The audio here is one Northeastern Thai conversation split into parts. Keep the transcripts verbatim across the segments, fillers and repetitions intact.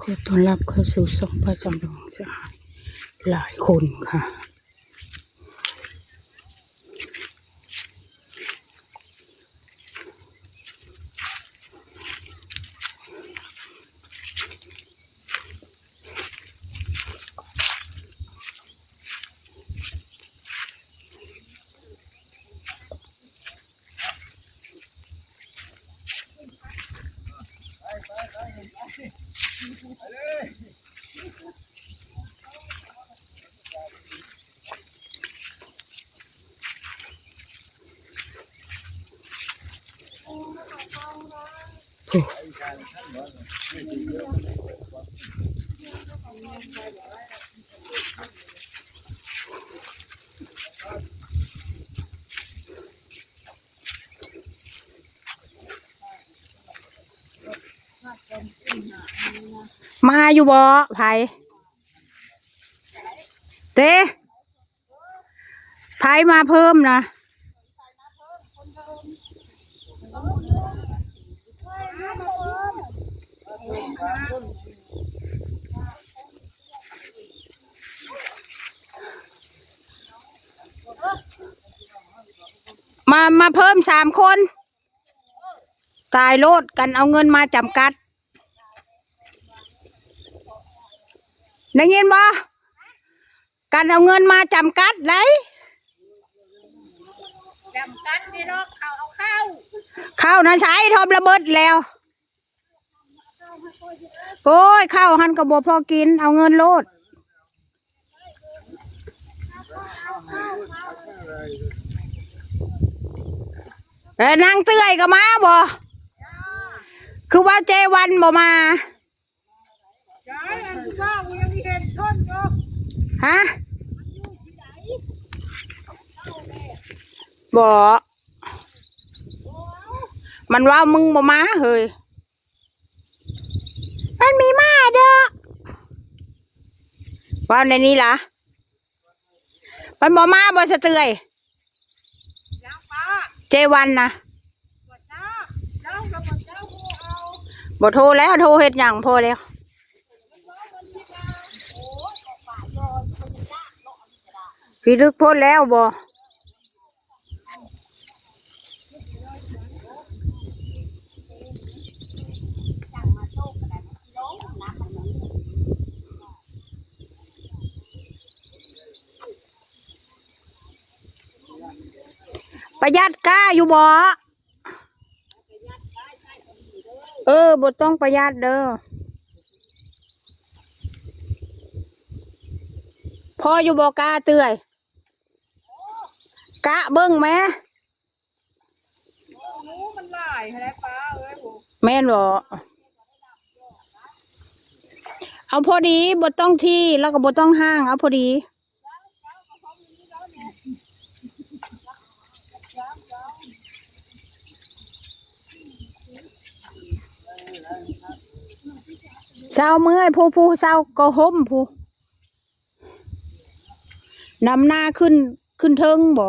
ขอต้อนรับเข้าสู่ช่องป้าจำลองสหายหลายคนค่ะ มาอยู่บ่ ไผ เต้ ไผมาเพิ่มนะ มา มาเพิ่มสามคน ตายโลด กันเอาเงินมาจำกัด ได้ยินบ่ กันเอาเงินมาจำกัดได๋ จำกัดนี่เนาะ เขาเอาเข้า เข้านะใช้ทบระเบิดแล้ว โอ้ย เข้าหั้นก็บ่พอกิน เอาเงินโลด เอ้ย นางเตื้อยก็มาบ่ คือว่าเจวันบ่มา ยาย อันผู้บ่าวยังเห็นคนอยู่ ฮะ บ่ มันว่ามึงบ่มาเฮ้ย มันมีมาเด้อ ว่าในนี้ล่ะ มันบ่มาบ่สะเตื้อย ยังป้า เจวันนะ บ่จ้า เจ้าก็บ่เจ้าโทรเอา บ่โทรแล้ว โทรเฮ็ดหยัง พอแล้ว มันว่ามันสิมา โอ้ย ออกมาย้อน มันยากเนาะ อันนี้ก็ได้ พี่ลึกโพดแล้วบ่ ประหยัดกล้าอยู่บ่ เออ บ่ต้องประหยัดเด้อ พออยู่บ่กล้าเตื้อย กะเบิ่งแหม โอ้ มันหลายแท้ป้าเอ้ย โอ้ แม่นบ่ เอาพอดี บ่ต้องถี่ แล้วก็บ่ต้องห่าง เอาพอดี เซาเมื่อยผู้ ผู้เซาก็ห่มผู้ นำหน้าขึ้น ขึ้นเทิงบ่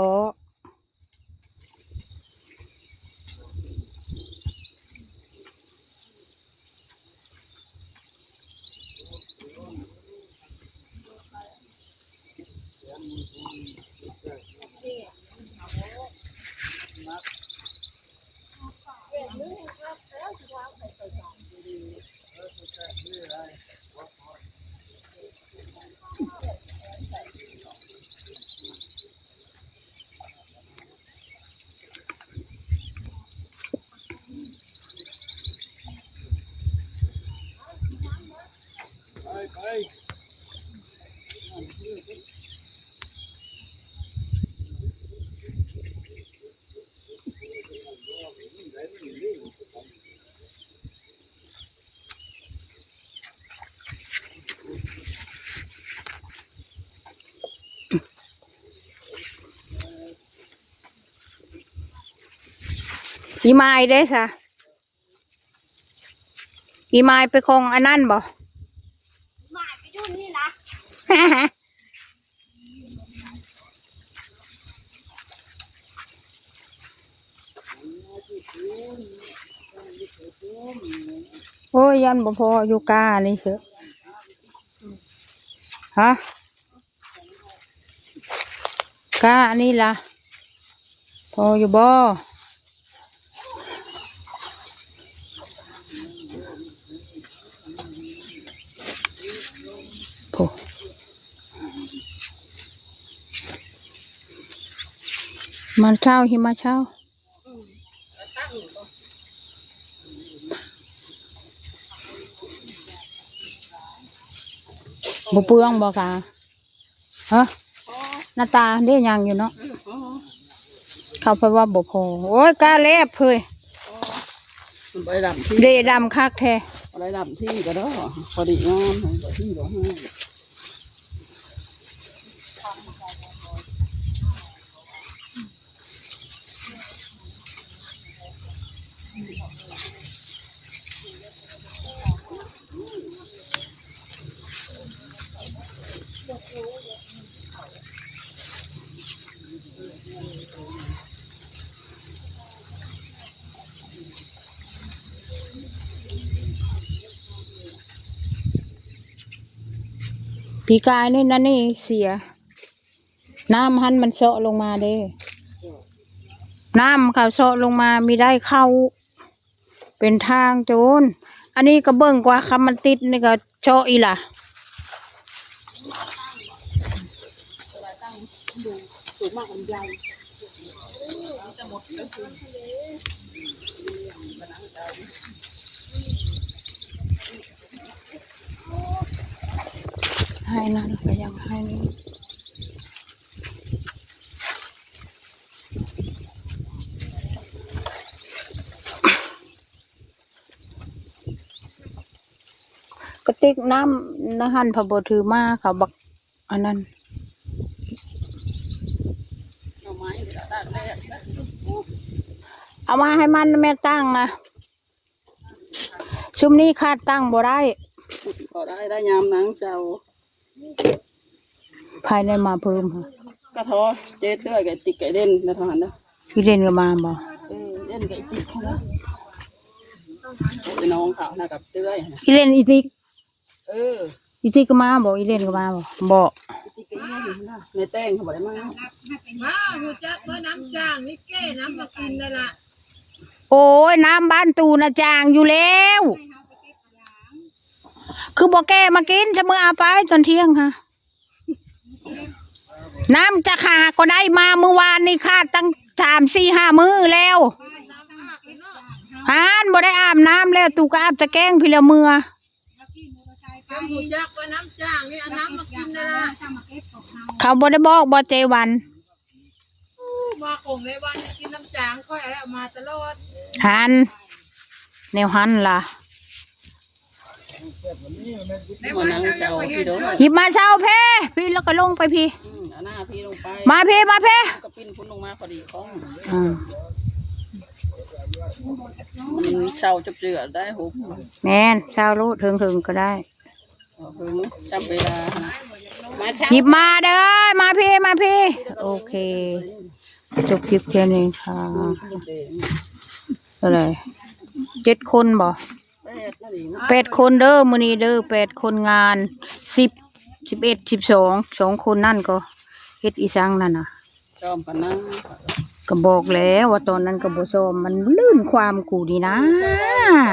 อีมายเด้ซะ อีมายไปของอันนั้นบ่ หมาจะอยู่นี่นะ โอ้ โอ้ย ยันบ่พออยู่กานี่เถอะ ฮะ กานี่ล่ะ พออยู่บ่ โอ้ มาเช่า หิมาเช่า บ่เปลืองบ่คะ ฮะ หน้าตาเด้ยังอยู่เนาะ เขาไปว่าบ่พอ โอ้ย กาแลบเฮ้ย มันใบดำที่ เดดำคักแท้ ใบดำที่ก็ได้ พอดีงาม ที่ก็ให้ ปีกายนี่นั่นนี่เสีย น้ำหันมันเซาะลงมาเด้ น้ำเขาเซาะลงมามีได้เข้า เป็นทางโจร อันนี้ก็เบิ่งกว่าคำมันติดนี่ก็เซาะอีหล่ะ ให้นั่นก็ยังให้นี่ กระติกน้ำนะหันพอบ่ถือมาเขาบักอันนั้น หน่อไม้ก็ตากแดด เอามาให้มันแม่ตั้งนะ ชุมนี้ขาดตั้งบ่ได้ ก็ได้ ได้ยามนางเจ้า ภายในมาเพิ่มค่ะ กระท้อเจ๊เตื้อยกับติ๊กไก่เด่นนะทหารนะ พี่เด่นก็มาบ่ เออ เด่นกับติ๊กเขานะ ไปน้องเขานะกับเตื้อยนะ พี่เล่นอีติ๊ก เออ อีติ๊กก็มาบ่ อีเล่นก็มาบ่ บ่ ติ๊กก็อยู่นะ ในแต้งเขาบอกได้มา มา รู้จักว่าน้ำจ้างนี่แก้น้ำมากินนั่นล่ะ โอ้ย น้ำบ้านตูนะจางอยู่แล้ว คือบ่แก้มากิน จะมื้อเอาไปตอนเที่ยงค่ะ น้ำจะขาก็ได้มาเมื่อวานนี่ขาดตั้งสามสี่ห้ามื้อแล้ว หานบ่ได้อาบน้ำแล้ว ตูก็อาบแต่แกงพี่ละเมือ เจ้ารู้จักว่าน้ำจ้างนี่เอาน้ำมากินนะล่ะ เขาบ่ได้บอกบ่เจวัน อู้ มาของในวันกินน้ำจ้างค่อยเอามาตลอด หัน แนวหันล่ะ มานั่งเจ้าพี่เด้อ หยิบมาเช้าเพ พี่แล้วก็ลงไปพี่ อืม เอาหน้าพี่ลงไป มาพี่ มาพี่ ก็ปิ้นพุ้นลงมาพอดีของ อ่า มันเช้าจับเจือได้หก แม่น เช้าโลดเถิงๆก็ได้ เอาเถิงจับเวลานะ มาเช้า หยิบมาเด้อ มาพี่ มาพี่ โอเค จบคลิปแค่นี้ค่ะ เท่าไหร่ เจ็ดคนบ่ แปดนั่นเอง แปดคนเด้อ มื้อนี้เด้อ แปดคนงาน สิบ สิบเอ็ด สิบสอง สองคนนั่นก็เฮ็ดอีสังนั่นน่ะ ชอบกันนะ ก็บอกแล้วว่าตอนนั้นก็บ่ชอบ มันลื่นความกูนี่นะ ช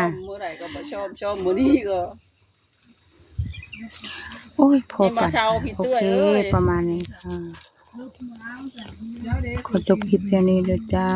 อบมื้อใดก็บ่ชอบ ชอบมื้อนี้ก็ โอ้ย พอ นี่มา กัน เช้าพี่ โอ เตื้อย เค เอ้ย ประมาณนี้ค่ะ ขอจบคลิปแค่นี้เด้อจ้า